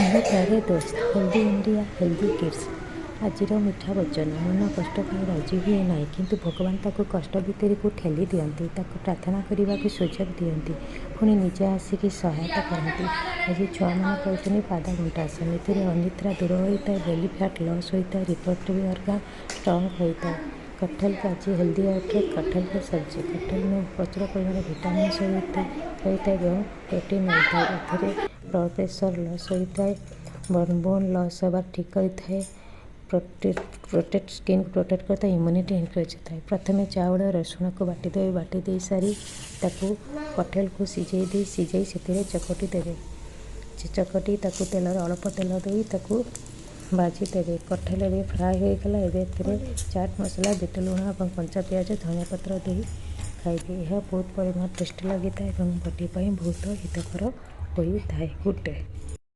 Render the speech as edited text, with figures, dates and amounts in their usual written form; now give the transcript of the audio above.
मेरे प्यारे दोस्त, ହେଲ୍ଦି ଇଣ୍ଡିଆ, ହେଲ୍ଦି କିଡ଼୍ସ। ଆଜିର ମିଠା ବଚନ। ମନ କଷ୍ଟ ପାଇଁ ରାଜି ହୁଏ ନାହିଁ, କିନ୍ତୁ ଭଗବାନ ତାକୁ କଷ୍ଟ ଭିତରକୁ ଠେଲି ଦିଅନ୍ତି, ତାକୁ ପ୍ରାର୍ଥନା କରିବାକୁ ସୁଯୋଗ ଦିଅନ୍ତି, ପୁଣି ନିଜେ ଆସିକି ସହାୟତା କରନ୍ତି। ଆଜି ଛୁଆମାନେ କରୁଛନ୍ତି ପାଦ ଗୁଣ୍ଠାସନ। ଏଥିରେ ଅନିଦ୍ରା ଦୂର ହୋଇଥାଏ, ବେଲି ଫ୍ୟାଟ୍ ଲସ୍ ହୋଇଥାଏ, ରିପ୍ରଡକ୍ଟିଭ୍ ଅର୍ଗାନ୍ ଷ୍ଟ୍ରଙ୍ଗ ହୋଇଥାଏ। कटहल का आज हेल्दी आइटम कटहल का सब्जी। कटहल में ପ୍ରଚୁର ପରିମାଣରେ ଭିଟାମିନ୍ସ ରହିଥାଏ ଏବଂ ପ୍ରୋଟିନ୍ ରହିଥାଏ। ଏଥିରେ ବ୍ଲଡ଼ ପ୍ରେସର ଲସ୍ ହୋଇଥାଏ, ବୋନ୍ ଲସ୍ ହେବା ଠିକ୍ କରିଥାଏ, ପ୍ରୋଟେକ୍ଟ ସ୍କିନ୍କୁ ପ୍ରୋଟେକ୍ଟ କରିଥାଏ, ଇମ୍ୟୁନିଟି ଇନକ୍ରିଜ୍ ହୋଇଥାଏ। ପ୍ରଥମେ ଚାଉଳ, ରସୁଣକୁ ବାଟି ଦେବେ। ବାଟି ଦେଇ ସାରି ତାକୁ କଟହଲକୁ ସିଝେଇ ଦେଇ, ସିଝେଇ ସେଥିରେ ଚକଟି ଦେବେ। ଚକଟି ତାକୁ ତେଲରେ ଅଳ୍ପ ତେଲ ଦେଇ ତାକୁ ଭାଜି ଦେବେ। କଟହଲ ଏବେ ଫ୍ରାଏ ହୋଇଗଲା। ଏବେ ଏଥିରେ ଚାଟ୍ ମସଲା, ବିଟ ଲୁଣ ଏବଂ କଞ୍ଚା ପିଆଜ, ଧନିଆ ପତ୍ର ଦେଇ ଖାଇବେ। ଏହା ବହୁତ ପରିମାଣ ଟେଷ୍ଟି ଲାଗିଥାଏ ଏବଂ ବଡି ପାଇଁ ବହୁତ ହିତକର ହୋଇଥାଏ। Good day.